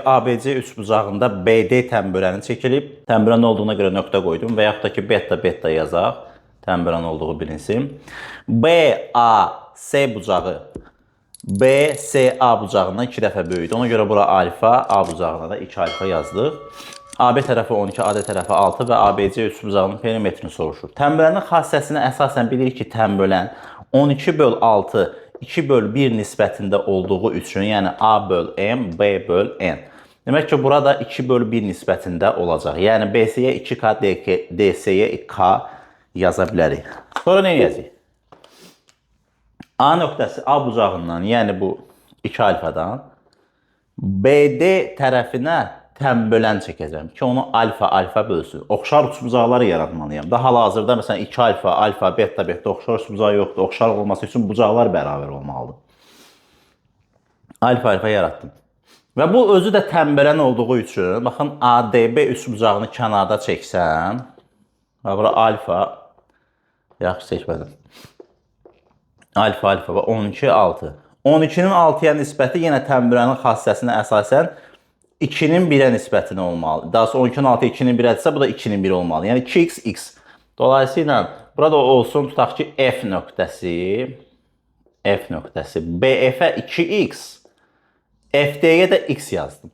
ABC üçbucağında BD təmbürəni çəkilib. Təmbürən olduğuna görə nöqtə qoydum və yaxud da ki beta beta yazaq. Təmbürən olduğu bilinsin. BAC bucağı BCA bucağından 2 dəfə böyükdür. Ona görə bura alfa, A bucağına da 2 alfa yazdıq. AB tərəfi 12, AD tərəfi 6 və ABC üçbucağının perimetrini soruşur. Təmbürənin xassəsinə əsasən bilirik ki, təmbürən 12 böl 6, 2 böl 1 nisbətində olduğu üçün, yəni A böl M, B böl N. Demək ki, burada 2 böl 1 nisbətində olacaq. Yəni BC-yə 2K, DC-yə K yaza bilərik. Sonra nə edəcəyik? A nöqtəsi A bucağından, yəni bu 2 alfadan BD tərəfinə tənbölən çəkəcəm ki, onu alfa alfa bölsün. Oxşar üçbucaqları yaratmalıyam. Da hal-hazırda məsələn 2 alfa, alfa, beta, beta oxşar üçbucaq yoxdur. Oxşar olması üçün bucaqlar bərabər olmalıdır. Alfa alfa yaratdım. Və bu özü də tənbölən olduğu üçün, baxın ADB üçbucağını kənarda çəksəm, və bura alfa, yaxşı çəkmədim. Alfa alfa və 12 6. 12-nin 6-ya nisbəti yenə tənbürənin xassəsinə əsasən 2-nin 1-ə nisbətinə olmalıdır. Daha sonra 12-nin 6 2-nin 1-ədirsə, bu da 2-nin 1 olmalıdır. Yəni 2x x. Dolayısıyla burada olsun tutaq ki F nöqtəsi F nöqtəsi BF-ə 2x, FD-yə də x yazdım.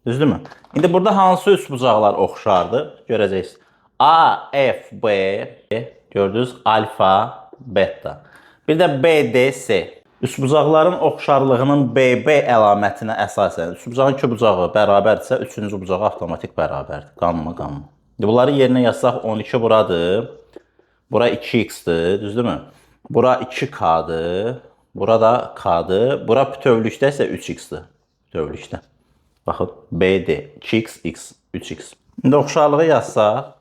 Düzdürmü? İndi burada hansı üçbucaqlar oxşardır? Görəcəksiniz. A, F, B, gördünüz, alfa, beta. Bir də B, D, C. Üçbucaqların oxşarlığının BB əlamətinə əsasən üçbucağın iki bucağı bərabərdirsə, üçüncü bucağı avtomatik bərabərdir. Qamma, qamma. İndi bunları yerinə yazsaq 12 buradır. Bura 2x-dir, düzdürmü? Bura 2k-dır. Bura da k-dır. Bura bütövlükdə isə 3x-dir. Bütövlükdə. Baxın, BD 2x x 3x. İndi oxşarlığı yazsaq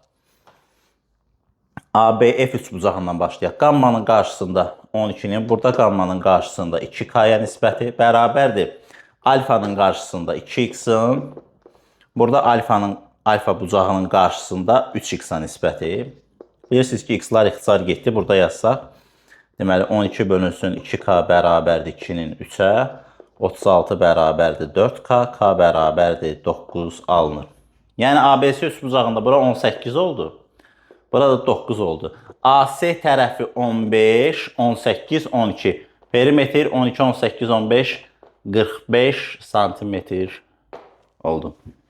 ABF üçbucağından başlayaq. Qammanın qarşısında 12-nin, burada qammanın qarşısında 2K-ya nisbəti bərabərdir. Alfanın qarşısında 2x-in, burada alfanın alfa bucağının qarşısında 3x-a nisbəti. Bilirsiniz ki, x-lar ixtisar getdi. Burada yazsaq, deməli 12 bölünsün 2K bərabərdir 2-nin 3-ə, 36 bərabərdir 4K, K bərabərdir 9 alınır. Yəni ABC üçbucağında bura 18 oldu. Burada 9 oldu. AC tərəfi 15, 18, 12. Perimetr 12, 18, 15, 45 santimetr oldu.